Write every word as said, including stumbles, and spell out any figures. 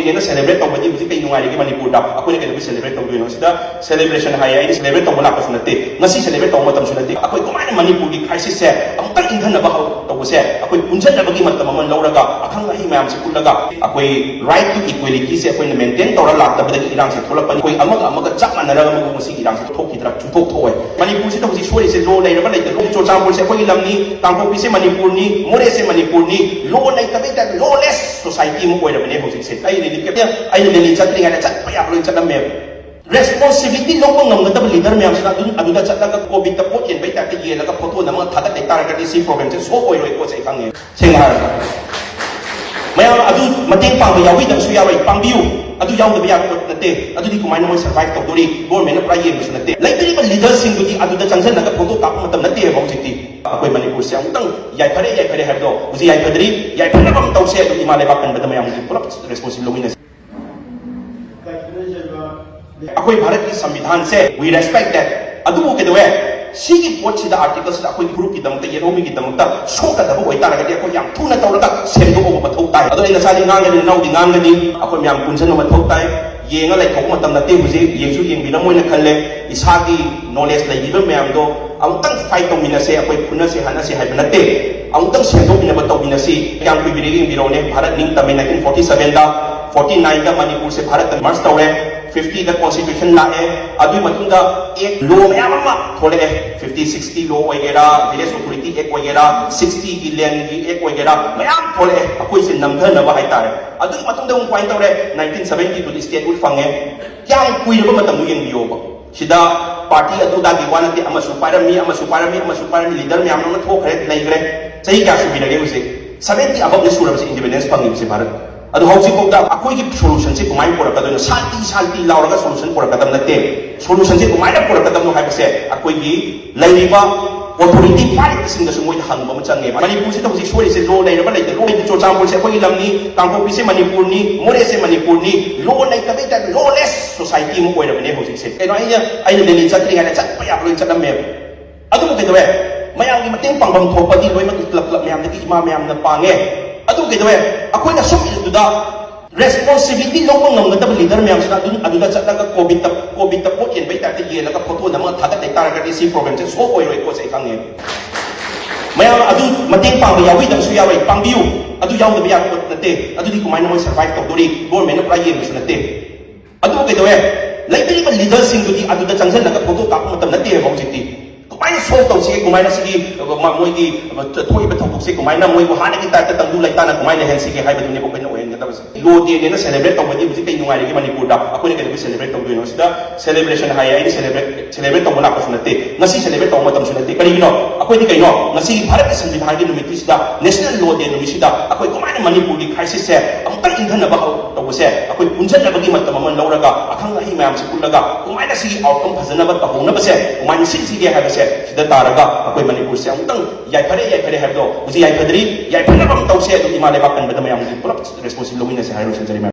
ꯅꯦꯅ celebrate ꯇꯧꯕꯗꯤ ꯍꯧꯖꯤꯛ ꯀꯩ ꯅꯨꯡꯉꯥꯏꯔꯤꯒꯦ ꯃꯅꯤꯄꯨꯔꯗ? ꯑꯩꯈꯣꯏꯅ ꯀꯩꯗꯧꯕꯩ celebrate ꯇꯧꯗꯣꯏꯅꯣ? ꯁꯤꯗ celebration ꯍꯥꯏꯌꯦ, ꯑꯩꯗꯤ celebrate ꯇꯧꯕ ꯂꯥꯛꯄꯁꯨ ꯅꯠꯇꯦ, ꯉꯁꯤ celebrate ꯇꯧꯕ ꯃꯇꯝꯁꯨ ꯅꯠꯇꯦ꯫ ꯑꯩꯈꯣꯏ ꯀꯃꯥꯏꯅ ꯃꯅꯤꯄꯨꯔꯒꯤ crisis ꯁꯦ ꯑꯃꯨꯛꯇꯪ ꯏꯪꯊꯅꯕ ꯍꯧ-, ꯇꯧꯕꯁꯦ, ꯑꯩꯈꯣꯏ ꯄꯨꯟꯁꯤꯟꯅꯕꯒꯤ ꯃꯇꯝ ꯑꯃ ꯂꯧꯔꯒ, ꯑꯈꯪ ꯑꯍꯩ ꯃꯌꯥꯝꯁꯦ ꯄꯨꯜꯂꯒ, ꯑꯩꯈꯣꯏ right to equality ꯁꯦ ꯑꯩꯈꯣꯏꯅ maintain ꯇꯧꯔ ꯂꯥꯛꯇꯕꯗꯒꯤ ꯏꯔꯥꯡꯁꯦ ꯊꯣꯛꯂꯛꯄꯅꯤ꯫ ꯑꯩꯈꯣꯏ ꯑꯃꯒ ꯑꯃꯒ ꯆꯞ ꯃꯥꯟꯅꯔꯒ ꯃꯁꯤ ꯏꯔꯥꯡꯁꯦ ꯊꯣꯛꯈꯤꯗ꯭ꯔꯥ? ꯁꯨꯡꯊꯣꯛ ꯊꯣꯛꯑꯣꯏ꯫ ꯃꯅꯤꯄꯨꯔꯁꯤꯗ ꯍꯧꯖꯤꯛ ꯁꯣꯏꯔꯤꯁꯦ law ꯂꯩꯔꯕ ꯂꯩꯇꯕ꯫ ꯆꯨꯔꯆꯥꯟꯄꯨꯔꯁꯦ ꯑꯩꯈꯣꯏꯒꯤ ꯂꯝꯅꯤ, ꯀꯥꯡꯄꯣꯛꯄꯤꯁꯦ ꯃꯅꯤꯄꯨꯔꯅꯤ, ꯃꯣꯔꯦꯁꯦ ꯃꯅꯤꯄꯨꯔꯅꯤ, law ꯂꯩꯇꯕꯩ ꯇꯥꯏꯞꯇ lawless society ꯑꯃ ꯑꯣꯏꯔꯕꯅꯦ ꯍꯧꯖꯤꯛꯁꯦ꯫ ꯑꯩ ꯂꯤꯂꯤ, ꯑꯩꯅ ꯂꯤꯂꯤ ꯆꯠꯇ꯭ꯔꯤꯉꯩꯗ ꯆꯠꯄ ꯌꯥꯕ ꯂꯣꯏ ꯆꯠꯂꯝꯃꯦꯕ꯫ Responsibility ꯂꯧꯕ ꯉꯝꯒꯗꯕ leader ꯃꯌꯥꯝꯁꯤꯅ ꯑꯗꯨ, ꯑꯗꯨꯗ ꯆꯠꯂꯒ COVID ꯇ ꯄꯣꯠ ꯌꯦꯟꯕꯩ ꯇꯥꯏꯞꯇ ꯌꯦꯜꯂꯒ photo ꯅꯝꯃꯒ ꯊꯥꯒꯠ ꯂꯩ ꯇꯥꯔꯒꯗꯤ ꯁꯤ problem ꯁꯦ solve ꯑꯣꯏꯔꯣꯏ ꯄꯣꯠꯁꯦ ꯑꯩ ꯈꯪꯉꯦ꯫ ꯁꯦꯡꯅ ꯍꯥꯏꯔꯒ ꯃꯌꯥꯝ ꯑꯗꯨ ꯃꯇꯦꯡ ꯄꯥꯡꯕ ꯌꯥꯎꯕꯤꯗꯕꯁꯨ ꯌꯥꯔꯣꯏ, ꯄꯥꯡꯕꯤꯌꯨ꯫ ꯑꯗꯨ ꯌꯥꯎꯗꯕ ꯌꯥꯕ ꯄꯣꯠ ꯅꯠꯇꯦ꯫ ꯑꯗꯨꯗꯤ ꯀꯃꯥꯏꯅ ꯃꯣꯏ survive ꯇꯧꯗꯣꯔꯤ? Government ꯅ ꯄꯨꯔꯥ ꯌꯦꯡꯕꯁꯨ ꯅꯠꯇꯦ꯫ ꯂꯩꯕꯤꯔꯤꯕ leader ꯁꯤꯡꯗꯨꯗꯤ ꯑꯗꯨꯗ ꯆꯪꯁꯤꯜꯂꯒ photo ꯀꯥꯞꯄ ꯃꯇꯝ ꯅꯠꯇꯦꯕ ꯍꯧꯖꯤꯛꯇꯤ꯫ ꯑꯩꯈꯣꯏ ꯃꯅꯤꯄꯨꯔꯁꯦ ꯑꯃꯨꯛꯇꯪ ꯌꯥꯏꯐꯔꯦ, ꯌꯥꯏꯐꯔꯦ ꯍꯥꯏꯕꯗꯣ ꯍꯧꯖꯤꯛ ꯌꯥꯏꯐꯗ꯭ꯔꯤ꯫ ꯌꯥꯏꯐꯅꯕ ꯑꯃ ꯇꯧꯁꯦ꯫ ꯑꯗꯨ ꯏꯃꯥ ꯂꯩꯕꯥꯛ ꯀꯟꯕꯗ ꯃꯌꯥꯝꯒꯤ ꯄꯨꯂꯞ responsibility ꯂꯧꯃꯤꯟꯅꯁꯤ꯫ ꯑꯩꯈꯣꯏ ꯚꯥꯔꯠꯀꯤ ꯁꯪꯕꯤꯙꯥꯟꯁꯦ we respect that꯫ ꯑꯗꯨꯕꯨ ꯀꯩꯗꯧꯋꯦ? ꯁꯤꯒꯤ ꯄꯣꯠꯁꯤꯗ, article ꯁꯤꯗ ꯑꯩꯈꯣꯏ group ꯀꯤꯗꯃꯛꯇ, ꯌꯦꯠꯍꯧꯃꯤꯒꯤꯗꯃꯛꯇ ꯁꯣꯛꯀꯗꯕ ꯑꯣꯏꯇꯥꯔꯒꯗꯤ ꯑꯩꯈꯣꯏ ꯌꯥꯝ ꯊꯨꯅ ꯇꯧꯔꯒ ꯁꯦꯝꯗꯣꯛꯍꯧꯕ ꯃꯊꯧ ꯇꯥꯏ꯫ ꯑꯗꯣ ꯑꯩ ꯅꯆꯥꯗꯤ ꯉꯥꯡꯒꯅꯤ, ꯅꯅꯥꯎꯗꯤ ꯉꯥꯡꯒꯅꯤ, ꯑꯩꯈꯣꯏ ꯃꯌꯥꯝ ꯄꯨꯟꯁꯤꯟꯕ ꯃꯊꯧ ꯇꯥꯏ꯫ ꯌꯦꯡꯉ ꯂꯩꯊꯣꯛꯄ ꯃꯇꯝ ꯅꯠꯇꯦ ꯍꯧꯖꯤꯛ, ꯌꯦꯡꯁꯨ ꯌꯦꯡꯕꯤꯔꯝꯃꯣꯏꯅ ꯈꯜꯂꯦ꯫ ꯏꯁꯥꯒꯤ knowledge ꯂꯩꯕꯤꯕ ꯃꯌꯥꯝꯗꯣ ꯑꯃꯨꯛꯇꯪ fight ꯇꯧꯃꯤꯟꯅꯁꯦ, ꯑꯩꯈꯣꯏ ꯐꯨꯅꯁꯦ ꯍꯥꯠꯅꯁꯦ ꯍꯥꯏꯕ ꯅꯠꯇꯦ꯫ ꯑꯃꯨꯛꯇꯪ ꯁꯦꯝꯗꯣꯛꯃꯤꯟꯅꯕ ꯇꯧꯃꯤꯟꯅꯁꯤ꯫ ꯀꯌꯥꯝ ꯀꯨꯏꯕꯤꯔꯦ ꯌꯦꯡꯕꯤꯔꯛꯑꯣꯅꯦ, ꯚꯥꯔꯠ ꯅꯤꯡꯇꯝꯃꯦ nineteen forty seven ꯗ, forty nine ꯗ ꯃꯅꯤꯄꯨꯔꯁꯦ ꯚꯥꯔꯠꯇ merge ꯇꯧꯔꯦ, fifty ꯗ constitution ꯂꯥꯛꯑꯦ, ꯑꯗꯨꯒꯤ ꯃꯇꯨꯡꯗ act law ꯃꯌꯥꯝ ꯑꯃ ꯊꯣꯛꯂꯛꯑꯦ, fifty sixty law ꯑꯣꯏꯒꯦꯔꯥ, village authority act ꯑꯣꯏꯒꯦꯔꯥ, sixty ꯒꯤ land ꯒꯤ act ꯑꯣꯏꯒꯦꯔꯥ, ꯃꯌꯥꯝ ꯊꯣꯛꯂꯛꯑꯦ ꯑꯩꯈꯣꯏꯁꯦ ꯅꯝꯊꯅꯕ ꯍꯥꯏꯇꯥꯔꯦ꯫ ꯑꯗꯨꯒꯤ ꯃꯇꯨꯡꯗ ꯑꯃꯨꯛ ꯀꯃꯥꯏꯅ ꯇꯧꯔꯦ? nineteen seventy two ꯗ statehood ꯐꯪꯉꯦ꯫ ꯀꯌꯥꯝ ꯀꯨꯏꯔꯕ ꯃꯇꯝꯗꯣ ꯌꯦꯡꯕꯤꯌꯣꯕ꯫ ꯁꯤꯗ party ꯑꯗꯨꯗꯥꯒꯤ ꯋꯥ ꯅꯠꯇꯦ, ꯑꯃꯁꯨ ꯄꯥꯏꯔꯝꯃꯤ, ꯑꯃꯁꯨ ꯄꯥꯏꯔꯝꯃꯤ, ꯑꯃꯁꯨ ꯄꯥꯏꯔꯝꯃꯤ, leader ꯃꯌꯥꯝ ꯑꯃ ꯊꯣꯛꯈ꯭ꯔꯦ, ꯂꯩꯈ꯭ꯔꯦ꯫ ꯆꯍꯤ ꯀꯌꯥ ꯁꯨꯕꯤꯔꯒꯦ ꯍꯧꯖꯤꯛ? Seventy above ꯅꯤ ꯁꯨꯔꯕꯁꯦ independence ꯐꯪꯉꯤꯕꯁꯦ ꯚꯥꯔꯠ꯫ ꯑꯗꯣ ꯍꯧꯖꯤꯛꯐꯥꯎꯗ ꯑꯩꯈꯣꯏꯒꯤ solution ꯁꯦ ꯀꯃꯥꯏꯅ ꯄꯨꯔꯛꯀꯗꯣꯏꯅꯣ? ꯁꯥꯟꯇꯤ, ꯁꯥꯟꯇꯤ ꯂꯥꯎꯔꯒ solution ꯄꯨꯔꯛꯀꯗꯕ ꯅꯠꯇꯦ꯫ Solution ꯁꯦ ꯀꯃꯥꯏꯅ ꯄꯨꯔꯛꯀꯗꯕꯅꯣ ꯍꯥꯏꯕꯁꯦ ꯑꯩꯈꯣꯏꯒꯤ ꯂꯩꯔꯤꯕ authority ꯄꯥꯏꯔꯤꯕꯁꯤꯡꯗꯁꯨ ꯃꯣꯏꯗ ꯍꯪꯕ ꯑꯃ ꯆꯪꯉꯦꯕ꯫ ꯃꯅꯤꯄꯨꯔꯁꯤꯗ ꯍꯧꯖꯤꯛ ꯁꯣꯏꯔꯤꯁꯦ law ꯂꯩꯔꯕ ꯂꯩꯇꯕ꯫ Law ꯂꯩꯇꯦ, ꯆꯨꯔꯆꯥꯟꯄꯨꯔꯁꯦ ꯑꯩꯈꯣꯏꯒꯤ ꯂꯝꯅꯤ, ꯀꯥꯡꯄꯣꯛꯄꯤꯁꯦ ꯃꯅꯤꯄꯨꯔꯅꯤ, ꯃꯣꯔꯦꯁꯦ ꯃꯅꯤꯄꯨꯔꯅꯤ, law ꯂꯩꯇꯕꯩ ꯇꯥꯏꯞꯇ lawless society ꯑꯃ ꯑꯣꯏꯔꯕꯅꯦ ꯍꯧꯖꯤꯛꯁꯦ꯫ ꯀꯩꯅꯣ, ꯑꯩꯅ, ꯑꯩꯅ ꯗꯦꯜꯂꯤ ꯆꯠꯇ꯭ꯔꯤꯉꯩꯗ ꯆꯠꯄ ꯌꯥꯕ ꯂꯣꯏ ꯆꯠꯂꯝꯃꯦꯕ꯫ ꯑꯗꯨꯕꯨ ꯀꯩꯗꯧꯋꯦ? ꯃꯌꯥꯝꯒꯤ ꯃꯇꯦꯡ ꯄꯥꯡꯐꯝ ꯊꯣꯛꯄꯗꯤ ꯂꯣꯏꯅꯃꯛ club club ꯃꯌꯥꯝꯗꯒꯤ ꯏꯃꯥ ꯃꯌꯥꯝꯅ ꯄꯥꯡꯉꯦ꯫ ꯑꯗꯨꯕꯨ ꯀꯩꯗꯧꯋꯦ? ꯑꯩꯈꯣꯏꯅ ꯁꯨꯝ ꯏꯗꯨꯗ ꯔꯦꯁꯄꯣꯟꯁꯤꯕꯤꯂꯤꯇꯤ ꯂꯧꯕ ꯉꯝꯒꯗꯕ ꯂꯤꯗꯔ ꯃꯌꯥꯝꯁꯤꯅ ꯑꯗꯨ ꯑꯗꯨꯗ ꯆꯠꯂꯒ ꯀꯣꯚꯤꯗꯇ ꯀꯣꯚꯤꯗꯇ ꯄꯣꯠ ꯌꯦꯟꯕꯩ ꯇꯥꯏꯞꯇ ꯌꯦꯜꯂꯒ ꯐꯣꯇꯣ ꯅꯝꯃꯒ ꯊꯥꯒꯠ ꯂꯩ ꯇꯥꯔꯒꯗꯤ ꯁꯤ ꯄ꯭ꯔꯣꯕ꯭ꯂꯦꯝꯁꯦ ꯁꯣꯜꯕ ꯑꯣꯏꯔꯣꯏꯀꯣ, ꯁꯤ ꯑꯩ ꯈꯪꯉꯦ꯫ ꯃꯌꯥꯝ ꯑꯗꯨ ꯃꯇꯦꯡ ꯄꯥꯡꯕ ꯌꯥꯎꯕꯤꯗꯕꯁꯨ ꯌꯥꯔꯣꯏ, ꯄꯥꯡꯕꯤꯌꯨ꯫ ꯑꯗꯨ ꯌꯥꯎꯗꯕ ꯌꯥꯕ ꯄꯣꯠ ꯅꯠꯇꯦ꯫ ꯑꯗꯨꯗꯤ ꯀꯃꯥꯏꯅ ꯃꯣꯏ ꯁꯔꯚꯥꯏꯚ ꯇꯧꯗꯣꯔꯤ? ꯒꯣꯔꯃꯦꯟꯅ ꯄꯨꯔꯥ ꯌꯦꯡꯕꯁꯨ ꯅꯠꯇꯦ꯫ ꯑꯗꯨꯕꯨ ꯀꯩꯗꯧꯋꯦ? ꯂꯩꯕꯤꯔꯤꯕ ꯂꯤꯗꯔꯁꯤꯡꯗꯨꯗꯤ ꯑꯗꯨꯗ ꯆꯪꯁꯤꯜꯂꯒ ꯐꯣꯇꯣ ꯀꯥꯞꯄ ꯃꯇꯝ ꯅꯠꯇꯦꯕ ꯍꯧꯖꯤꯛꯇꯤ꯫ ꯀꯃꯥꯏꯅ ꯁꯣꯜꯕ ꯇꯧꯁꯤꯒꯦ, ꯀꯃꯥꯏꯅ ꯁꯤꯒꯤ, ꯑ, ꯃ-, ꯃꯣꯏꯒꯤ, ꯑ, ꯊꯣꯛꯏꯕ ꯊꯧꯗꯣꯛꯁꯦ ꯀꯃꯥꯏꯅ ꯃꯣꯏꯕꯨ ꯍꯥꯟꯅꯒꯤ ꯇꯥꯏꯞꯇ ꯇꯪꯗꯨ ꯂꯩꯇꯥꯅ ꯀꯃꯥꯏꯅ ꯂꯩꯍꯟꯁꯤꯒꯦ ꯍꯥꯏꯕꯗꯨꯅꯦꯕ ꯑꯩꯈꯣꯏꯅ ꯑꯣꯏꯍꯟꯒꯗꯕꯁꯦ꯫ ꯂꯣ ꯗꯦꯅꯦꯅ ꯁꯦꯂꯦꯕ꯭ꯔꯦꯠ ꯇꯧꯕꯗꯤ ꯍꯧꯖꯤꯛ ꯀꯩ ꯅꯨꯡꯉꯥꯏꯔꯤꯒꯦ ꯃꯅꯤꯄꯨꯔꯗ? ꯑꯩꯈꯣꯏꯅ ꯀꯩꯗꯧꯕꯩ ꯁꯦꯂꯦꯕ꯭ꯔꯦꯠ ꯇꯧꯗꯣꯏꯅꯣ? ꯁꯤꯗ ꯁꯦꯂꯦꯕ꯭ꯔꯦꯁꯟ ꯍꯥꯏꯌꯦ, ꯑꯩꯗꯤ ꯁꯦꯂꯦꯕ꯭ꯔꯦꯠ ꯁꯦꯂꯦꯕ꯭ꯔꯦꯠ ꯇꯧꯕ ꯂꯥꯛꯄꯁꯨ ꯅꯠꯇꯦ, ꯉꯁꯤ ꯁꯦꯂꯦꯕ꯭ꯔꯦꯠ ꯇꯧꯕ ꯃꯇꯝꯁꯨ ꯅꯠꯇꯦ꯫ ꯀꯔꯤꯒꯤꯅꯣ? ꯑꯩꯈꯣꯏꯗꯤ ꯀꯩꯅꯣ, ꯉꯁꯤ ꯚꯥꯔꯠꯀꯤ ꯁꯪꯕꯤꯙꯥꯟꯒꯤ ꯅꯨꯃꯤꯠꯀꯤꯁꯤꯗ, ꯅꯦꯁꯅꯦꯜ ꯂꯣ ꯗꯦ ꯅꯨꯃꯤꯠꯁꯤꯗ ꯑꯩꯈꯣꯏ ꯀꯃꯥꯏꯅ ꯃꯅꯤꯄꯨꯔꯒꯤ ꯀ꯭ꯔꯥꯏꯁꯤꯁꯁꯦ ꯑꯃꯨꯛꯇꯪ ꯏꯪꯊꯅꯕ ꯍꯧ-, ꯇꯧꯕꯁꯦ, ꯑꯩꯈꯣꯏ ꯄꯨꯟꯁꯤꯟꯅꯕꯒꯤ ꯃꯇꯝ ꯑꯃ ꯂꯧꯔꯒ, ꯑꯈꯪ ꯑꯍꯩ ꯃꯌꯥꯝꯁꯦ ꯄꯨꯜꯂꯒ ꯀꯃꯥꯏꯅ ꯁꯤꯒꯤ ꯑꯥꯎꯠꯀꯝ ꯐꯖꯅꯕ ꯇꯧꯍꯧꯅꯕꯁꯦ ꯀꯃꯥꯏꯅ ꯁꯤꯟꯁꯤꯒꯦ ꯍꯥꯏꯕꯁꯦ ꯁꯤꯗ ꯇꯥꯔꯒ ꯑꯩꯈꯣꯏ ꯃꯅꯤꯄꯨꯔꯁꯦ ꯑꯃꯨꯛꯇꯪ ꯌꯥꯏꯐꯔꯦ, ꯌꯥꯏꯐꯔꯦ ꯍꯥꯏꯕꯗꯣ ꯍꯧꯖꯤꯛ ꯌꯥꯏꯐꯗ꯭ꯔꯤ, ꯌꯥꯏꯐꯅꯕ ꯑꯃ ꯇꯧꯁꯦ꯫ ꯑꯗꯨ ꯏꯃꯥ ꯂꯩꯕꯥꯛ ꯀꯟꯕꯗ ꯃꯌꯥꯝꯒꯤ ꯄꯨꯂꯞ ꯔꯦꯁꯄꯣꯟꯁꯤꯕꯤꯂꯤꯇꯤ ꯂꯧꯃꯤꯟꯅꯁꯦ ꯍꯥꯏꯔ ꯂꯣꯏꯁꯤꯟꯖꯔꯤ, ꯃꯌꯥꯝ꯫